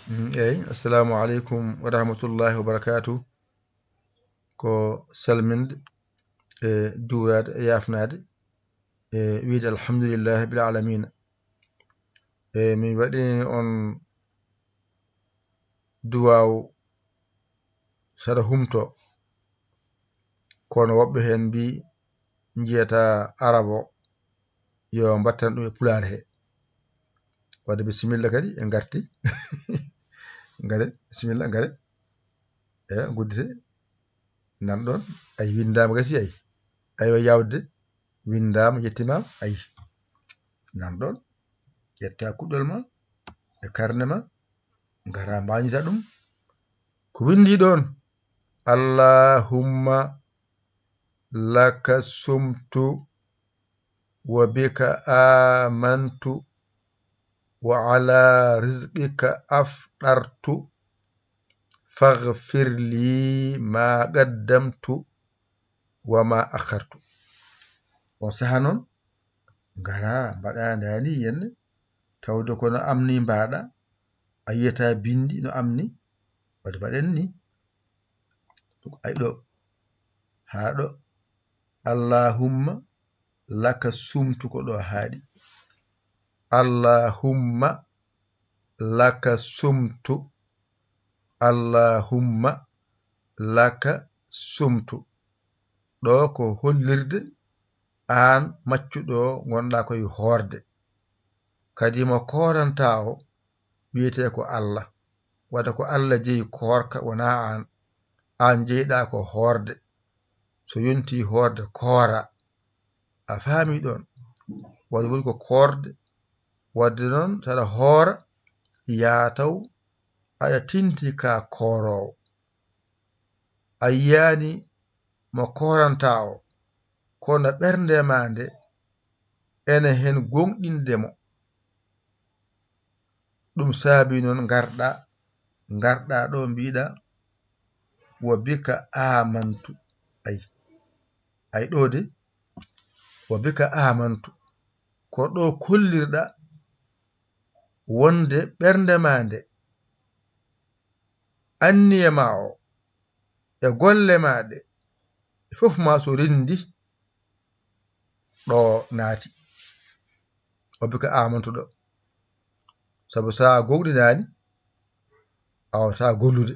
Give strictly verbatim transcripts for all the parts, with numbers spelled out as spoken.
Mm, eyi, assalamu aleykum wa rahmatullahi wa barakatuh. Ko salminde, e juuraade, e yaafnaade, e wiide alhamdulillahi rabbil alamina. E min waɗini on duwaaw saɗa humto, kono woɓɓe heen mbi njiyata arabo, yo mbattan ɗum e pulaar he. Wadde bisimilla kadi, en ngarti. Ngare, bisimilla, ngare. E guddite. Nan ɗon, ay, winndaama gasi, ay. Aywa, yawde, winndaama, yettimaama, ay. Nan ɗon, ƴetta kuɗol ma, e karne ma, ngara mbañita ɗum. Ko winndi ɗon, Allahumma laka sumtu, wa bika amantu, wa ala rizqika afɗartu, faghfir li ma qaddamtu, wa ma akhartu. On saha noon, ngara, mbaɗa ndaani yenne, tawde ko no amni mbaɗa, a yiyata binndi no amni, wadde mbaɗen ni. Ay ɗo, haa ɗo. Allahumma laka sumtu, ko ɗo haaɗi. Allahumma laka sumtu. Allahumma laka sumtu. Ɗo ko hollirde aan maccuɗo ngonɗa koye hoorde. Kadi mo kooranta o wiyetee ko Allah. Wadde ko Allah jeyi koorka, wonaa aan. Aan jeyɗa ko hoorde. So yonti hoorde, koora. A faami ɗon? Wadde woni ko koorde. Wadde noon, saɗa hoora, yaa taw aɗa tinti ka kooroowo. A yiyaani mo kooranta o, kono ɓernde ma nde ene heen gooŋɗinde mo. Ɗum saabi noon ngarɗa, ngarɗa ɗo mbiɗa, wa bika amantu. Ay, ay ɗo de, wa bika amantu. Ko ɗo kollirɗa wonde ɓernde ma nde, anniya ma o, e golle ma ɗe, fof ma so renndi, ɗo naati. O bika amantu ɗo. Sabu sa gooŋɗinaani, a waawataa gollude.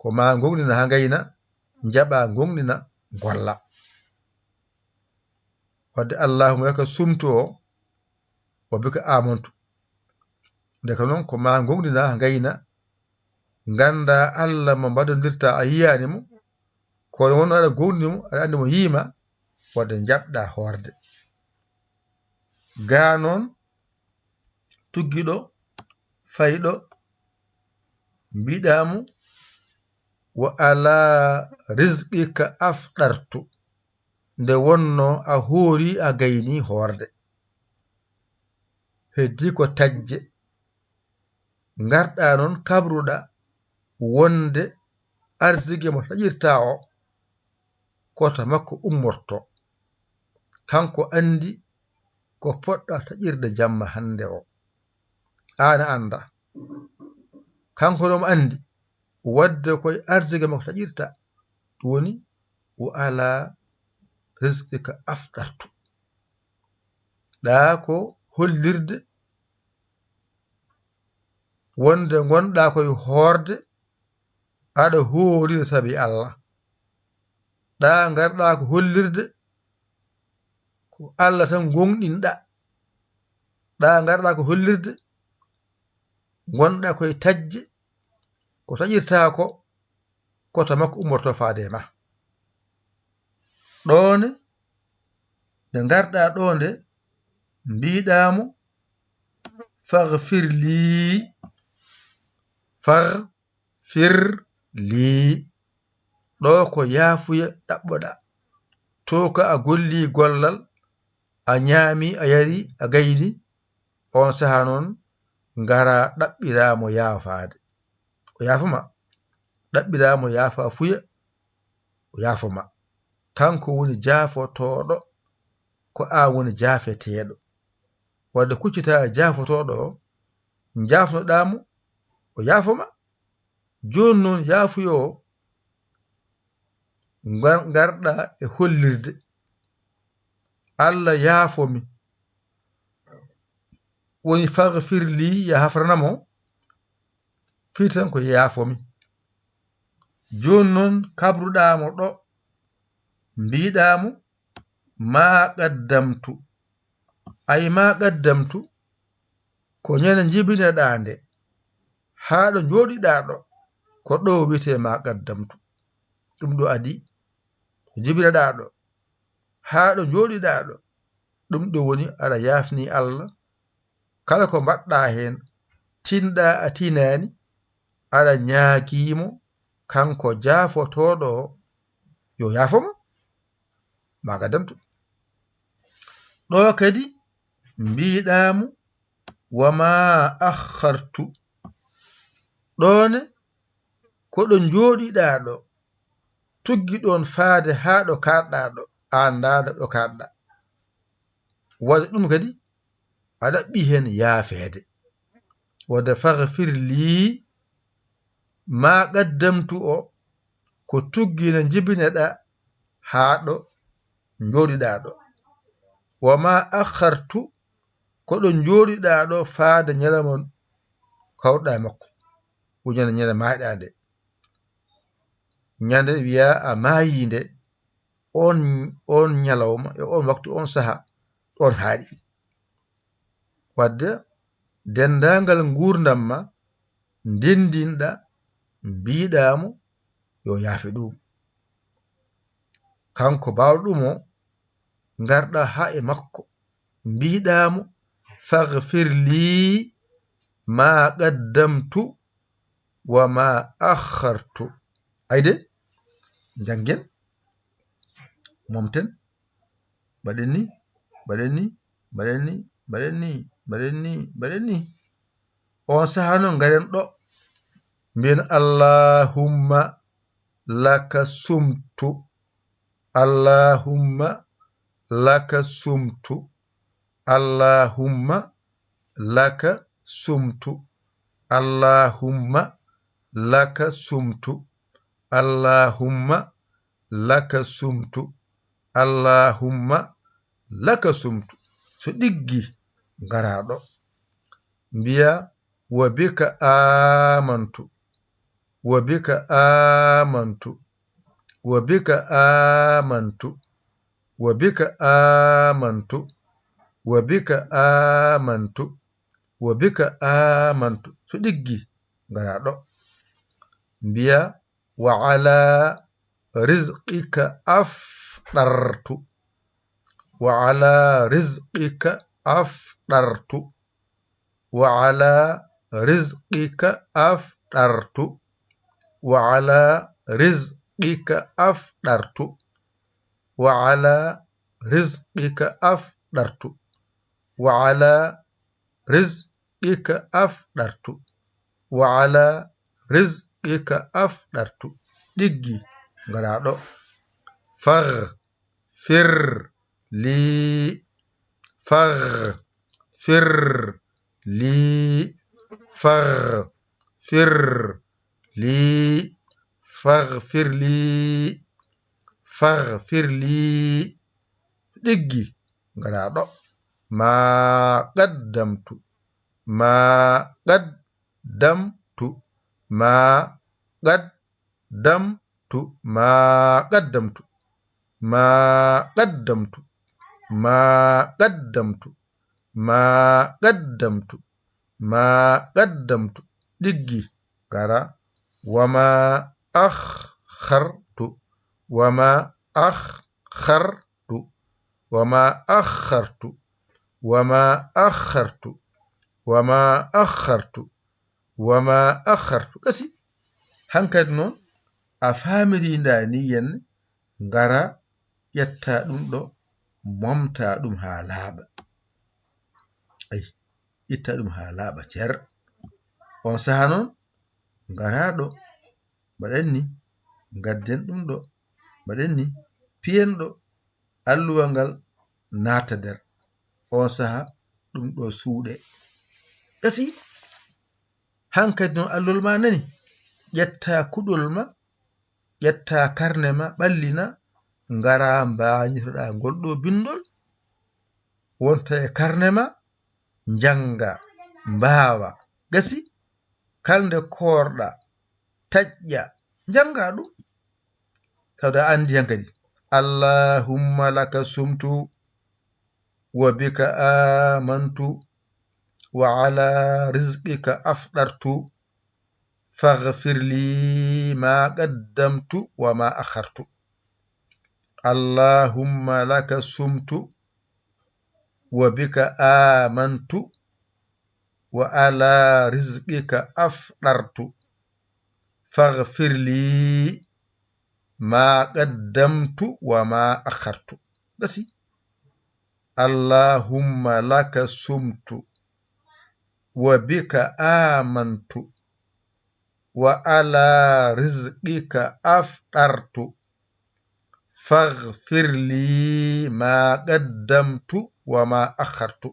Ko ma gooŋɗina haa ngayna, njaɓa gooŋɗina, golla. Wadde Allahumma laka sumtu o, wa bika amantu. Nde ka noon, ko ma gooŋɗina haa ngayna, ngannda Allah mo mbaɗondirta, a yiyaani mo, kono wonno aɗa gooŋɗini mo, aɗa anndi mo yiima, wadde njaɓɗa hoorde. Gaa noon, tuggiɗo, fayɗo, mbiɗa mo, wa ala rizqika afɗartu, nde wonno a hoori, a gayni hoorde. Heddi ko tajje. Ngarɗa noon kabruɗa wonde arsike mo taƴirta o, ko to makko ummorto. Kanko anndi ko poɗɗa taƴirde jamma hannde o. Aan a annda. Kanko noon anndi wadde koye arsike makko taƴirta. Ɗum woni, wa ala rizqika afɗartu. Ɗa ko hollirde wonde ngonɗa koye hoorde, aɗa hoorira sabi Allah. Ɗa ngarɗa ko hollirde ko Allah tan gonɗinɗa. Ɗa ngarɗa ko hollirde ngonɗa koye tajje, ko taƴirta ko, ko to makko ummorto faade e ma. Ɗone, nde ngarɗa ɗo nde, mbiɗa mo, "Faghfir lii, faghfir lii." Ɗo ko yaafuya ɗaɓɓoɗa. To ka a golli gollal, a ñaami, a yari, a gayni, on saha noon ngara ɗaɓɓira mo yaafaade. O yaafo ma. Ɗaɓɓira mo yaafa fuya, o yaafo ma. Kanko woni jaafotooɗo, ko an woni jaafeteeɗo. Wadde kuccita jaafotooɗo o, njaafnoɗaa mo, o yaafo ma. Jooni noon, yaafuyo o, ngar-, ngarɗa e hollirde, "Allah yaafo mi." Woni, "Faghfir li", ya hafranamo, fii tan ko yaafo mi. Jooni noon, kabruɗaa mo ɗo, mbiɗaa mo, "Ma qaddamtu." Ay, "Ma qaddamtu" ko ñande njibineɗaa nde, haa ɗo njooɗiɗaa ɗo, ko ɗo wiyetee "Ma qaddamtu." Ɗum ɗo adii, ko njibineɗaa ɗo, haa ɗo njooɗiɗaa ɗo, ɗum ɗo woni aɗa yaafni Allah. Kala ko mbaɗɗaa heen, tinɗaa a tinaani, aɗa ñaagii mo, kanko jaafotooɗo o, yo yaafo ma. "Ma qaddamtu." Ɗo kadi mbiɗaa mo, "Wa ma akhkhartu." Ɗo ne, ko ɗo njooɗiɗaa ɗo, tuggi ɗoon faade haa ɗo kaaɗɗaa ɗo, aan ndaada ɗo kaaɗɗaa. Waɗde ɗum kadi, a ɗaɓɓi heen yaafeede. Waɗde "Faghfir li", "Ma qaddamtu" o, ko tuggi no njibineɗaa haa ɗo njooɗiɗaa ɗo. "Wa ma akhkhartu", ko ɗo njooɗiɗaa ɗo faade ñalawma kawruɗaa e makko. Woni ñande, ñande maayɗaa nde. Ñande wiyaa a maayii nde, on, on ñalawma, e on waktu, on saha, ɗon haaɗi. Waɗde denndaangal nguurndam ma, ndenndinɗaa, mbiɗaa mo yo yaafe ɗum. Kanko baawɗo ɗum o, ngarɗaa haa e makko, mbiɗaa mo, "Faghfir li ma qaddamtu wa ma akhkhartu." Ayde, njanngen, momten, mbaɗen ni, mbaɗen ni, mbaɗen ni, mbaɗen ni, mbaɗen ni, mbaɗen ni. On sahaa noon, ngaren ɗo, mbiyen, "Allahumma laka sumtu, allahumma laka sumtu, allahumma laka sumtu, allahumma laka sumtu, allahumma laka sumtu, allahumma laka sumtu." So ɗiggi, ngaraa ɗo, mbiyaa, "Wa bika amantu, wa bika amantu, wa bika amantu, wa bika amantu, wa bika amantu, wa bika amantu." So ɗiggi, ngaraa ɗo, mbiyaa, "Wa ala rizqika aftartu, wa ala rizqika aftartu, wa ala rizqika aftartu, wa ala rizqika aftartu, wa ala rizqika aftartu, wa ala rizqika aftartu, wa ala rizqika aftartu." Ɗiggi, ngaraa ɗo. "Faghfir li, faghfir li, faghfir li, faghfir li, faghfir li." Ɗiggi, ngaraa ɗo. "Ma qaddamtu, ma qaddamtu, ma qaddamtu, ma qaddamtu, ma qaddamtu, ma qaddamtu, ma qaddamtu, ma qaddamtu." Ɗiggi, ngaraa. "Wa ma akhkhartu, wa ma akhkhartu, wa ma akhkhartu, wa ma akhkhartu, wa ma akhkhartu, wa ma akhkhartu." Gasi, hankadi noon a faamirii ndaa ni, yen ngaraa, ƴettaa ɗum ɗo, momtaa ɗum haa laaɓa. Ay, ittaa ɗum haa laaɓa cer. On sahaa noon, ngaraa ɗo, mbaɗen ni, ngadden ɗum ɗo, mbaɗen ni, piyen ɗo, alluwal ngal naata nder. On sahaa, ɗum ɗo suuɗe. Gasi. Hankadi noon allol ma nani, ƴetta kuɗol ma, ƴetta karne ma, ɓallina, ngara mbañitoɗa ngol ɗo bindol, wonta e karne ma, njannga, mbaawa, gasi, kala nde koorɗa, taƴƴa, njannga ɗum, tawde a anndi hankadi. Allahumma laka sumtu, wa bika amantu, wa ala rizqika afɗartu, faghfir li ma qaddamtu wa ma akhartu. Allahumma laka sumtu, wa bika amantu, wa ala rizqika afɗartu, faghfir li ma qaddamtu wa ma akhartu. Gasi. Allahumma laka sumtu, wa bika amantu, wa ala rizqika afɗartu, faghfir li ma qaddamtu wa ma akhartu.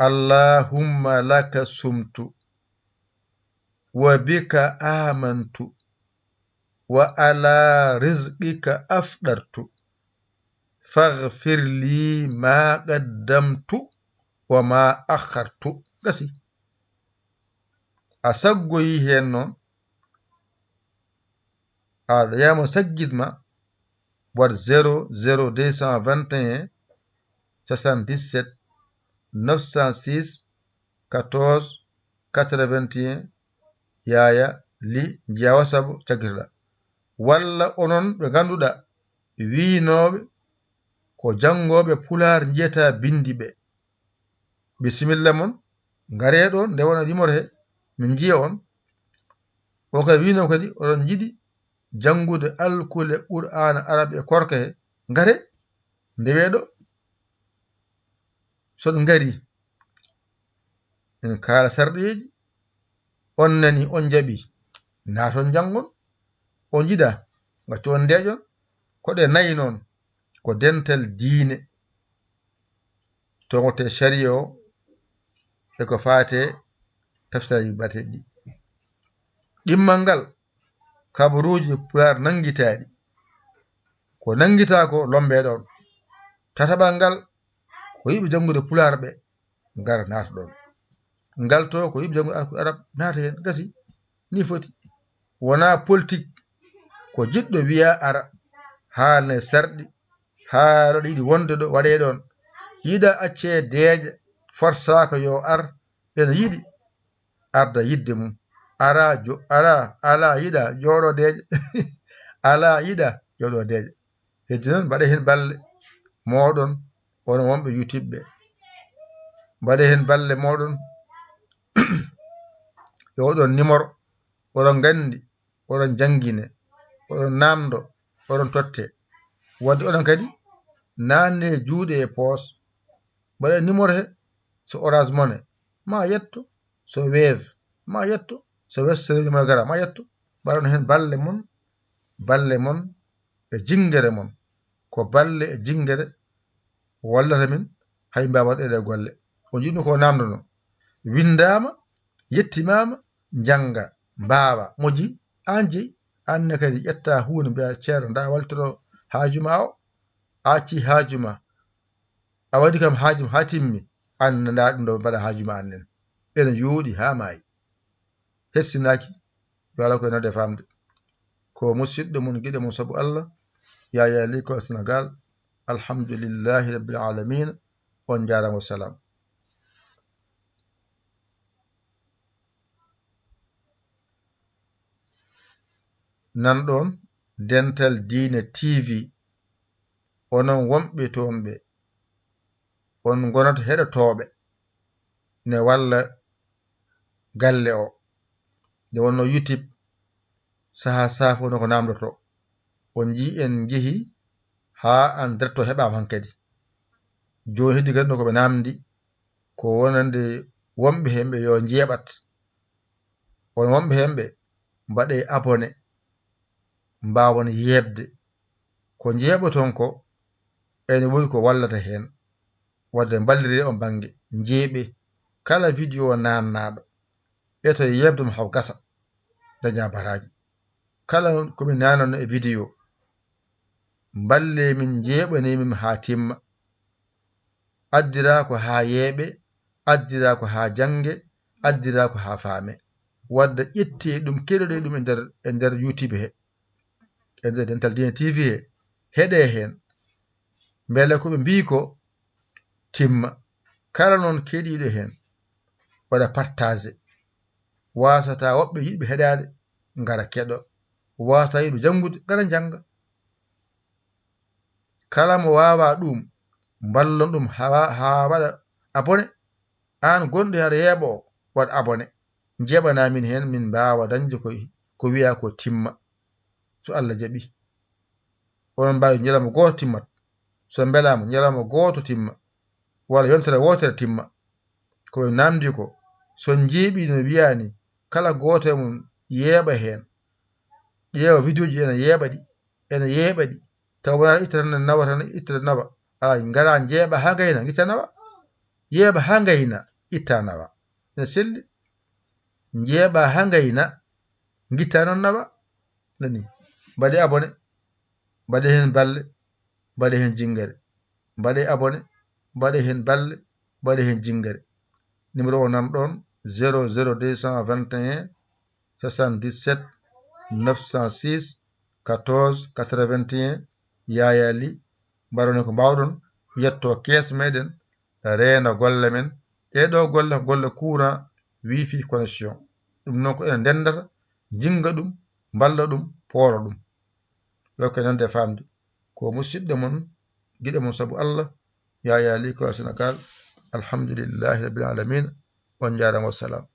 Allahumma laka sumtu, wa bika amantu, wa ala rizqika afɗartu, faghfir li ma qaddamtu wa ma akhartu. Gasi. A saggoyi heen noon, a yama saggit ma, waɗ zéro zéro deux cent vingt et un soixante-dix-sept neuf cent six quatorze quatre-vingt-un, yaaya li njeewa sabo caggitoɗa. Walla onon ɓe ngannduɗa wiinooɓe ko janngooɓe pulaar njiyata binndi ɓe. Bisimilla mon, ngaree ɗo nde wona limore he, min njiya on. On kadi wiinooɓe kadi oɗon njiɗi janngude alkule Qur'aana Arab e Korka he, ngaree, ndewee ɗo. So on ngarii, en kaala sarɗiiji, on nanii, on njaɓii, naaton njanngon, on njiɗaa, ngaccu on ndeeƴon. Ko ɗe nayi noon, ko dental diine, toŋote sariya o, e ko faate tafsiraaji bateeɗi ɗi. Ɗimmal ngal, kabaruuji pulaar nanngitaaɗi, ko nanngitaa ko lombe ɗoon. Tataɓal ngal, ko yiɗɓe janngude pulaar ɓe, ngara naata ɗoon. Ngal to ko yiɗɓe janngude alkule arab, naata heen, gasi, nii foti. Wonaa politik, ko jiɗɗo wiya ara, haalne sarɗi, haala ɗo yiɗi wonde ɗo, waɗee ɗoon. Yiɗa accee deeƴa, forsaaka yo ar, ene yiɗi arda yiɗde mum. Ara, jo-, ara, ala, yiɗa, jooɗo deeƴa. Ala, yiɗa, jooɗo deeƴa. Heddi noon, mbaɗee heen balle mooɗon, onon wonɓe YouTube ɓe. Mbaɗee heen balle mooɗon. Yo oɗon nimoro, oɗon nganndi, oɗon njanngine, oɗon naamndo, oɗon totte. Wadde oɗon kadi naatne juuɗe e poos. Mbaɗee nimoro he, so Orange Money, ma yetto, so Wave, ma yetto, so Western Union MoneyGram, ma yetto. Mbaɗon heen balle mon, balle mon, e jinngere mon. Ko balle e jinngere wallata min, hay mbaawa waɗde ɗee golle. O jiɗno ko naamndono. Winndaama, yettimaama, njannga, mbaawa. Moƴƴi, aan jeyi, aan ne kadi ƴetta huunde, mbiya, "Ceerno, ndaa waltoro haaju ma o, a acci haaju ma. A waɗi kam haaju ma haa timmi, aan ndaa ɗum ɗo mbaɗa haaju ma aan nen." Ene yooɗi haa maayi. Hessinaaki, yo Allah ko e nodde faamde. Ko musidɗo mon, giɗo mon sabu Allah, Yaya Likol Senegal. Alhamdulillahi Rabbil Alamina. On njaaraama, wassalam. Nan ɗoon Dental Diine T V, onon wonɓe toon ɓe, on ngonat heɗotooɓe ne walla galle o. Nde wonnoo YouTube, sahaa sahaa fof no ko naamndotoo. On njii en njehii haa en direct o heɓaama hankadi. Jooni heddi kadi no ko ɓe naamndi, ko wonande wonɓe heen ɓe yo njeeɓat. On wonɓe heen ɓe, mbaɗee abonné, mbaawon yeeɓde. Ko njeeɓoton ko, ene woodi ko wallata heen. Wadde mballiree on bannge, njeeɓee. Kala video naannaaɗo, etoy yeeɓde mo haw gasa, daña baraaji. Kala ko min naananno e video, mballe min njeeɓani min haa timma. Addira ko haa yeeɓe, addira ko haa jannge, addira ko haa faame. Wadde ƴettee ɗum, keɗoɗee ɗum e nder, e nder YouTube he, e nder Dental Diine T V he, heɗee heen. Mbele ko ɓe mbii ko timma. Kala noon keɗiiɗo heen, waɗa partage. Waasata woɓɓe yiɗɓe heɗaade, ngara keɗo. Waasata yiɗɓe janngude, ngara njannga. Kala mo waawaa ɗuum, mballon ɗum haa, haa waɗa abonné. Aan gonɗo heen aɗa yeeɓa o, waɗ abonné. Njeeɓanaa min heen, min mbaawa dañde ko, ko wiyaa ko timma. So Allah jaɓii, onon mbaawi ñalawma gooto timmat. So mbelaama, ñalawma gooto timma, walla yontere wootere timma. Ko ɓe naamndi ko, so njeeɓii no wiyaa ni, kala gooto e mon yeeɓa heen. Ƴeewa video ji ene yeeɓa ɗi, ene yeeɓa ɗi. Taw wonaa itta tan nawa tan, itta tan nawa. Alaa, ngara njeeɓa haa ngayna, ngitta nawa. Yeeɓa haa ngayna, itta nawa. Ene selli. Njeeɓa haa ngayna, ngitta noon nawa. Nani? Mbaɗee abonné, mbaɗee heen balle, mbaɗee heen jinngere. Mbaɗee abonné, mbaɗee heen balle, mbaɗee heen jinngere. Numéro o nan ɗoon, zéro zéro deux cent vingt et un soixante-dix-sept neuf cent six quatorze quatre-vingt-un. Yaya Ly, mbaɗon ko mbaawɗon, yetto kees meɗen, reena golle men. Ɗee ɗo golle ko golle courant, wifi connexion. Ɗum noon ko enen ndenndata, jinnga ɗum, mballa ɗum, poora ɗum. Ɗo ko nande e faamde. Ko musidɗo mon, giɗo mon sabu Allah, Yaya Ly ko Sénégal. Alhamdulillahi Rabbil Alamina. On njaaraama, wassalam.